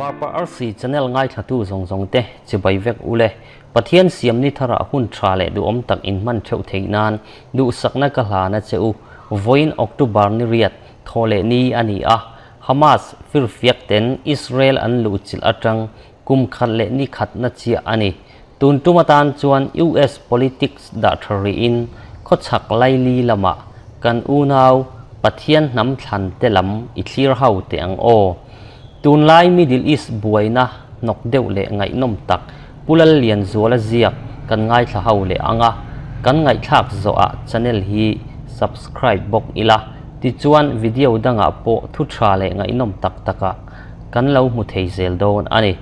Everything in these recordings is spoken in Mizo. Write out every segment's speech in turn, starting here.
Varpa Arsi channel ngaithlatu zawng zawng te chibai vek ule. Pathian siam ni tharah hun tha leh duhawm tak in hman theuh theih nan duhsakna ka hlan a che u. Vawiin October ni riat thaw leh ni a ni a, Hamas firfiak ten Israel an luhchilh atang kum khat leh ni khatna chiah a ni. Tun tum atan chuan US politics dah tha rihin khawchhak laili lamah kan unau Pathian hnam thlan te lam i thlir ho teh ang aw. Tunlai Middle East buaina hnawk deuh leh ngaihnawm tak Pu Lallianzuala ziak kan ngaithla ho leh ang a, kan ngaihthlak zawhah channel hi subscribe bawk ila, tichuan video dangah pawh thu tha leh ngaihnawm tak takah kan lo hmu thei zel dawn a ni.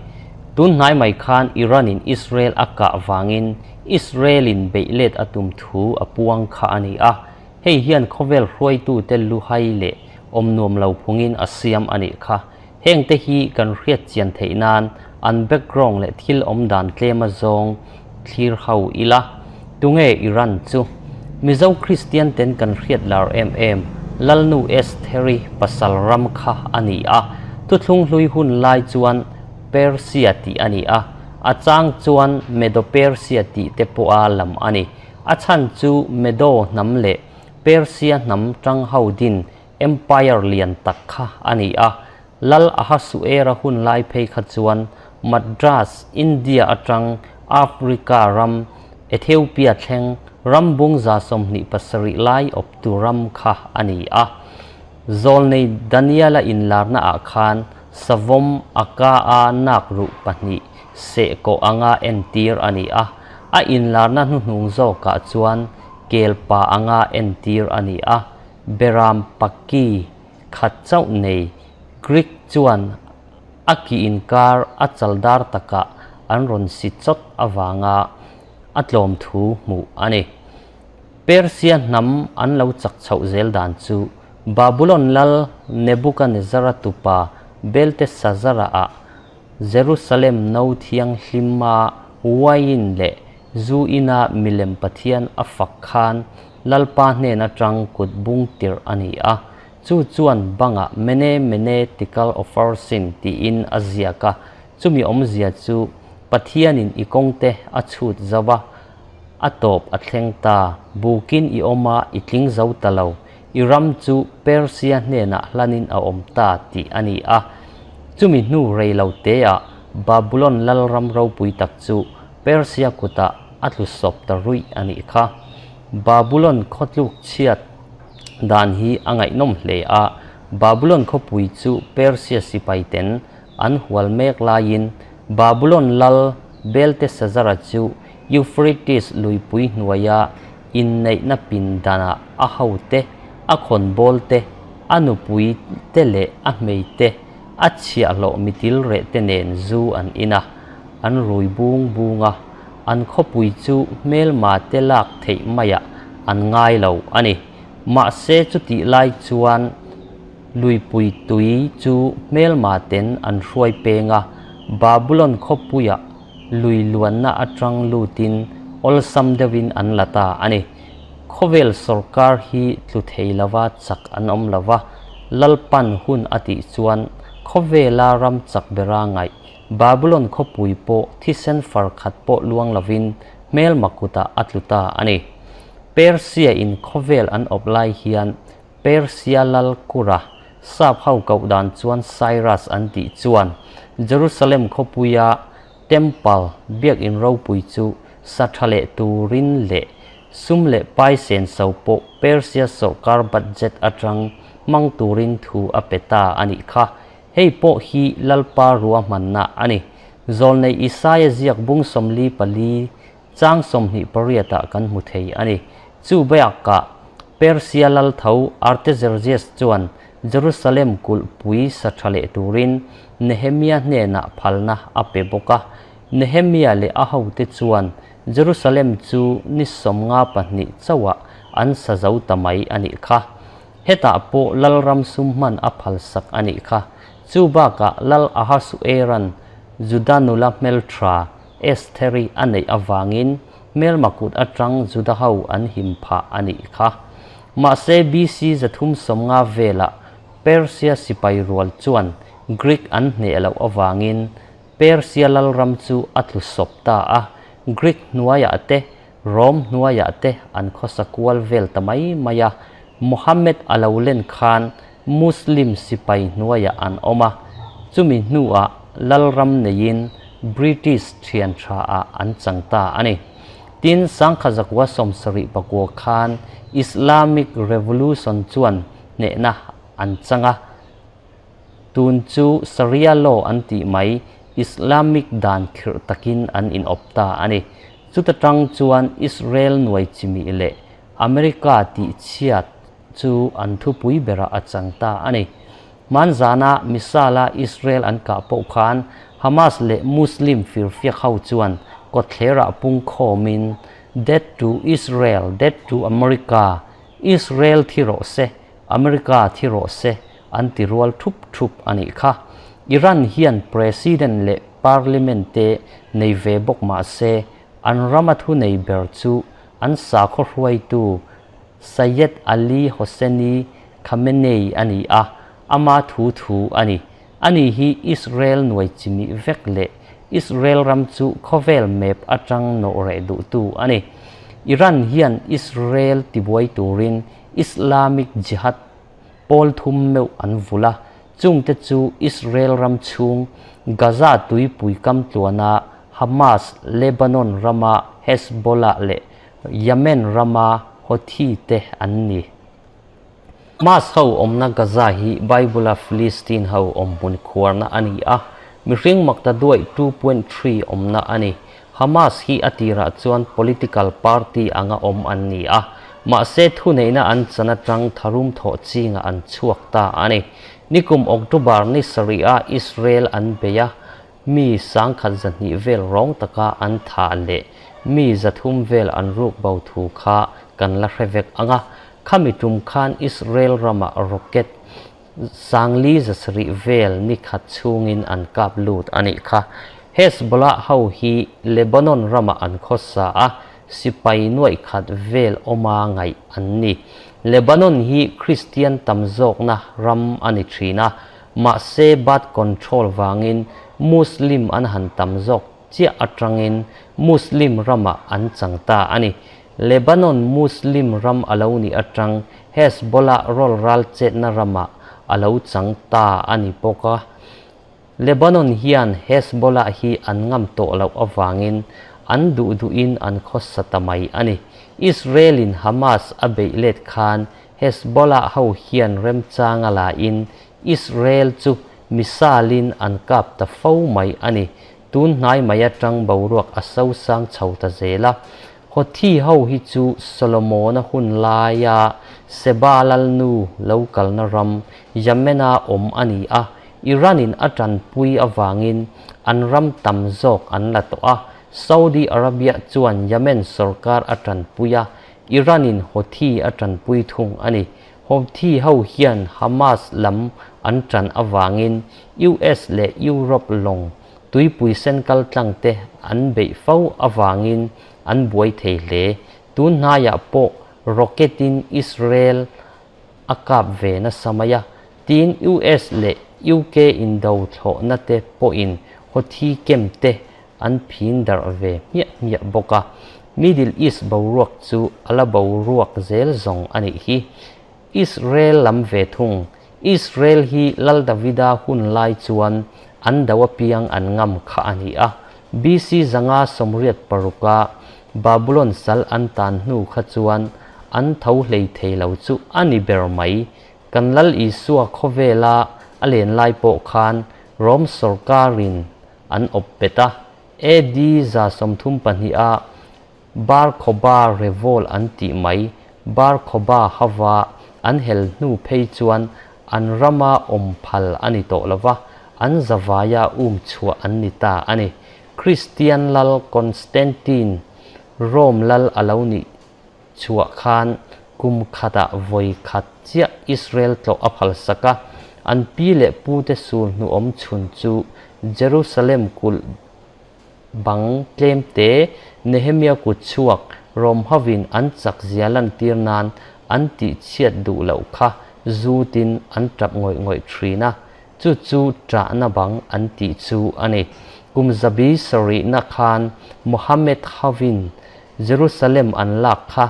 Tun hnai mai khan Iran-in Israel a kah vangin Israel-in beih let a tum thu a puang kha a ni a, hei hian khawvel hruaitute luhai leh awm nuam lo phungin a siam a nih kha. Hengte hi kan hriat chian theih nan an background leh thil awm dan tlem a zawng thlir ho ila. Tunge Iran chu? Mizo Kristian ten kan hriat lar em em Lalnu Estheri pasal ram kha a ni a, thuthlung hlui hun lai chuan Persia tih a ni a, a chang chuan Medo-Persia tih te pawha lam a ni. A chhan chu Medo hnam leh Persia hnam tang ho din empire lian tak kha a ni a. Lal Ahasuera hun lai phei kha chuan Madras, India atang Africa ram Ethiopia thleng ram bung 27 lai awptu ram kha a ni a. Zawlnei Daniela inlarna ah khan savawm a ka a nak ruh pahnih seh kawh anga entir a ni a, a inlarna hnuhnung zawkah chuan kel pa anga entir a ni a, Beram paki khat chauh nei Greek chuan a ki inkar a chaldar takah an rawn si chawt avanga a tlawm thu hmuh a ni. Persia hnam an lo chak chhoh zel dan chu Babulon lal Nebukanezzara tupa Belteshazzara-ah Jerusalem no thianghlima uaiin leh zu ina milem pathian a fak khan Lalpa hnen atang kut bung tirh a ni a, chu chuan bangah Mene Mene Tikal Opharsin tiin a ziak a, chumi awmzia chu Pathianin i kawngte a chhut zo a, A tawp a thleng ta, bukin i awm a, i tling zo ta lo. I ram chu Persia hnenah hlanin a awm ta tih a ni a. Chumi hnu rei lo teah Babulon lalram ropui tak chu Persia kutah a tlu sawp ta ruih a nih kha. Babulon khawtluk chhiat dan hi a ngaihnawm hle a, Babulon khawpui chu Persia sipaiten an hual mek laiin Babulon lal Belteshazzara chu Euphrates luipui hnuaia inneihna pindanah a hote, a khawnbawl te, a nupui te leh a hmei te, a chhiahhlawh mitil reh te nen zu an in a, an rui bung bung a, an khawpui chu hmelma te lak theih maiah an ngai lo a ni. Mahse chutih lai chuan luipui tui chu hmelma ten an hruai peng a, Babulon khawpuiah lui luanna atang lutin awlsam deuhin an la ta a ni. Khawvel sawrkar hi tlu thei lova chak an awm lova, Lalpan hun a tih chuan khawvela ram chak bera ngaih Babulon khawpui pawh thisen far khat pawh luang lovin hmelma kutah a tlu ta a ni. Persia in khawvel an awp lai hian Persia lal Kura, sap ho koh dan chuan Cyrus an tih chuan Jerusalem khawpuia Temple, biakinn ropui chu sa tha leh turin leh sum leh pai senso pawh Persia sawrkar budget atang hmang turin thu a pe ta a nih kha. Hei pawh hi Lalpa ruahmanna a ni. Zawlnei Isaia ziak bung 44 Chang 28 ah kan hmu thei a ni. Chu bakah Persia lal tho Artaxerxes chuan Jerusalem kulhpui sa tha leh turin Nehemia hnenah phalna a pe bawk a. Nehemia leh a hote chuan Jerusalem chu ni 52 chauhah an sa zo ta mai a nih kha. Hetah pawh lalram sum hman a phalsak a nih kha. Chu bakah Lal Ahasueran Juda nula hmeltha Estheri a neih avangin hmelma kut atang Juda ho an him phah a nih kha. Mahse BC 350 velah Persia sipai rual chuan Greek an hneh loh avangin Persia lalram chu a tlu sawp ta a, Greek hnuaiah te, Rome hnuaiah te an khawsa kual vel ta mai mai a. Mohammed a lo len khan Muslim sipai hnuaiah an awm a, chumi hnuah lalram neiin British thian thaah an chang ta a ni. Tin, Sangkhazakua 79 khan Islamic Revolution chuan hnehna an chang a, tun chu Sharia law an tih mai Islamic dan khirh takin an inawp ta a ni. Chuta tang chuan Israel nuai chimih leh America tihchhiat chu an thupui berah a chang ta a ni. Hmanzana missile-a Israel an kah pawh khan Hamas leh Muslim firfiak ho chuan kawtthlerah pungkhawmin Death to Israel, Death to America, Israel thi rawh se, America thi rawh se an ti rual thup thup a nih kha. Iran hian President leh Parliament te nei ve bawk mah se an rama thunei ber chu an sakhaw hruaitu Sayyed Ali Hosseini Khamenei a ni a, ama thu thu a ni. Ani hi Israel nuai chimih vek leh Israel ram chu khawvel map atang nawh reh duhtu a ni. Iran hian Israel tibuai turin Islamic Jihad pawl thum meuh an vulh a, chungte chu Israel ram chhung Gaza tuipui kam tluana Hamas, Lebanon rama Hezbollah leh Yemen rama Houthi te an ni. Hamas ho awmna Gaza hi Bible-a Philistine ho awmhmun khuarna a ni a, mihring makta duaih 2.3 awmna a ni. Hamas hi a tirah chuan political party anga awm an ni a, mahse thuneihna an chan atang tharum thawh chingah an chhuak ta a ni. Nikum October ni sarihah Israel an bei a, Mi sangkhat 200 vel rawng taka an thah leh mi 300 vel an ruk bo thu kha kan la hre vek ang a, khami tum khan Israel ramah rocket 4,700 vel ni khat chhungin an kap lut a nih kha. Hezbollah ho hi Lebanon ramah an khawsa a, sipai nuaih khat vel awma ngaih an ni. Lebanon hi Kristian tam zawkna ram a ni thin a, Mahse birth control vangin Muslim an han tam zawk chiah atangin Muslim ramah an chang ta a ni. Lebanon Muslim ram a lo nih atang Hezbollah rawlral chetna ramah a lo chang ta a ni bawk a. Lebanon hian Hezbollah hi an ngam tawh loh avangin an duh duhin an khawsa ta mai a ni. Israel-in Hamas a beih let khan Hezbollah ho hian remchanga lain Israel chu missile-in an kap ta fo mai a ni. Tun hnai mai atang boruak a sosang chho ta zel a. Houthi ho hi chu Solomon-a hun laia Seba lalnu lo kalna ram Yemen-a awm a ni a, Iran-in a tanpui avangin an ram tam zawk an la tawh a. Saudi Arabia chuan Yemen sorkar a tanpui a, Iran-in Houthi a tanpui thung a ni. Houthi ho hian Hamas lam an tan avangin US leh Europe lawng tuipui sen kaltlang te an beih fo avangin an buai thei hle. Tun hnaiah pawh rocket-in Israel a kap ve nasa mai a, tin US leh UK indo thlawhna te pawhin Houthi camp te an phin darh ve hmiah hmiah bawk a, Middle East boruak chu a la boruak zel zawng a nih hi. Israel lam ve thung, Israel hi Lal Davida hun lai chuan an do apiang an ngam kha a ni a, BC 586 a Babulon sal an tan hnu kha chuan an tho hlei thei lo chu a ni ber mai. Kan Lal Isua khawvela a len lai pawh khan Rome sawrkarin an awp bet a, AD 32 a Bar Kokhba Revolt an tih mai, Bar Kokhba hava an hel hnu phei chuan an rama awm phal a ni tawh lo va, an zavaia um chhuah an ni ta a ni. Kristian lal Constantine, Rome lal a lo nih chhuah khan kum khatah vawi khat chiah Israel tlawh a phalsak a, an pi leh pute sur hnuawm chhun chu Jerusalem kulh bang tlemte Nehemia kut chhuak Rom hovin an chak zia lantir nan an tihchhiat duh loh kha zutin an tap ngawih ngawih thin a. Chu chu ṭahna bang an tih chu a ni. Kum zabi sarihna khan Mohammed hovin Jerusalem an lak kha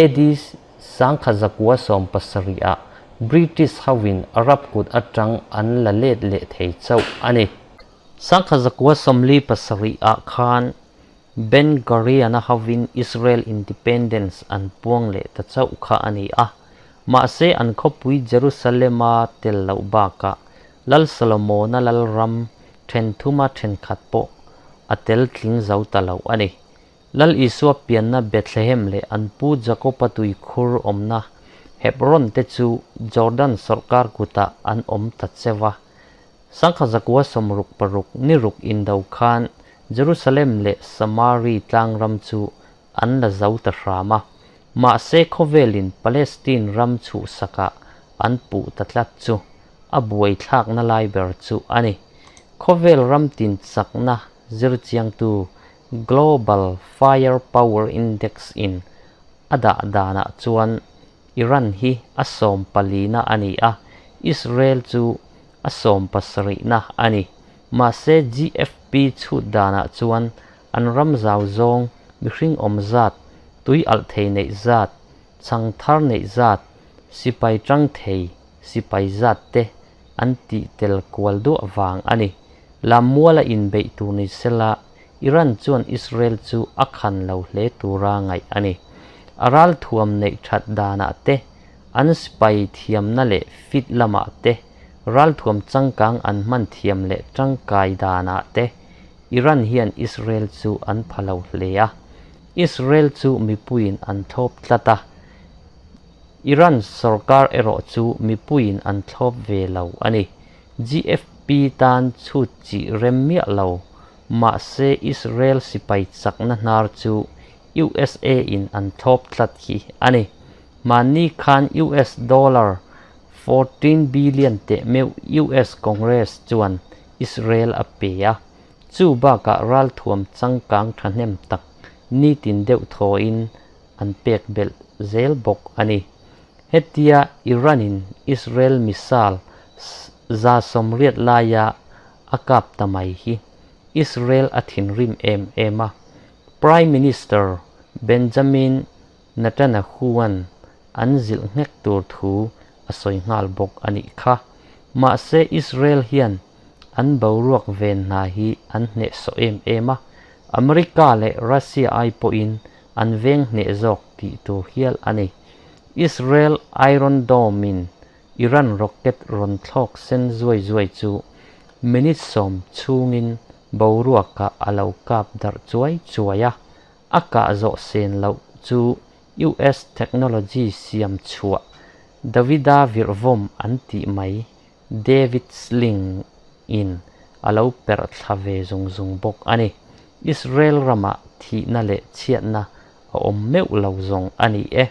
AD 1917 ah British hovin Arab kut aṭang an la let leh thei chauh a ni. 1947 ah khan Ben Gurion-a hovin Israel Independence an puang leh ta chauh kha a ni a. Mahse, an khawpui Jerusalem-a tel loh bakah Lal Solomona lalram thenthuma thenkhat pawh a tel tling zo ta lo a ni. Lal Isua pianna Bethlehem leh an pu Jakob-a tuikhur awmna Hebron te chu Jordan sawrkar kutah an awm ta cheu a. 1966 ni ruk indo khan Jerusalem leh Samari tlangram chu an la zo ta hram a, mahse khawvelin Palestine ram chhuhsakah an puh ta tlat chu a buaithlakna lai ber chu a ni. Khawvel ram tin chakna zirchiangtu Global Fire Power Index in a dah danah chuan Iran hi a sawmpalina a ni a, Israel chu a sawmpasarihna a ni. Mahse GFP chhut danah chuan an ram zau zawng, mihring awm zat, tui alh thei neih zat, chhang thar neih zat, sipai tang thei sipai zat te an tih tel kual duah vang a ni. Lammuala inbeih tur ni sela Iran chuan Israel chu a khan lo hle tura ngaih a ni. A ralthuam neih that danah te, an sipai thiamna leh fit lamah te, ralthuam changkang an hman thiam leh tangkai danah te Iran hian Israel chu an pha lo hle a. Israel chu mipuiin an thlawp tlat a. Iran sorkar erawh chu mipuiin an thlawp ve lo a ni. GFP tan chhut chih rem miah lo. Mahse Israel sipai chakna hnar chu USA in an thlawp tlat hi a ni. Mahni khan US dollar 14 billion teh meuh US Congress chuan Israel a pe a. Chu bakah ralthuam changkang thahnem tak nitin deuh thawin an pek belh zel bawk a ni. Hetia Iran-in Israel missile 180 laia a kap ta mai hi Israel a thinrim em em a. Prime Minister Benjamin Netanyahu-a'n an zilh nghek tur thu a sawi nghal bawk a nih kha. Mahse Israel hian an boruak ven hna hi an hnehsawh em em a, America leh Russia ai pawhin an veng hneh zawk tih tur hial a ni. Israel Iron Dome-in Iran rocket rawn thlawk sen zuai zuai chu minute 10 chhungin boruakah a lo kap darh chuai chuai a, a kah zawh sen loh chu US technology siam chhuah Davida virhvawm an tih mai David Sling in a lo perh thla ve zung zung bawk a ni. Israel ramah thihna leh chhiatna a awm meuh lo zawng a ni e.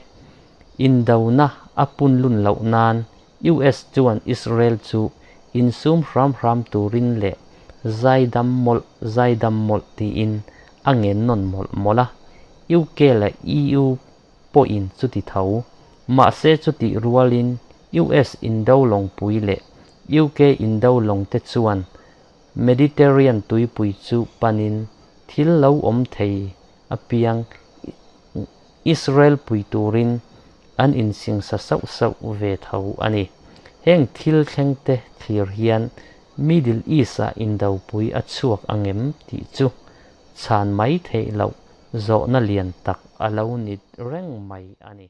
Indona a punlun loh nan US chuan Israel chu insum hram hram turin leh zaidam mawlh zaidam mawlh tiin a ngen nawn mawlh mawlh a. UK leh EU pawhin chuti tho. Mahse chutih rualin US indo lawngpui leh UK indo lawngte chuan Mediterranean tuipui chu panin thil lo awm thei apiang Israel pui turin an insingsa sauh sauh ve tho a ni. Heng thil thlengte thlir hian Middle East-ah indopui a chhuak angem tih chu chhan mai theih loh zawhna lian tak a lo ni reng mai a ni.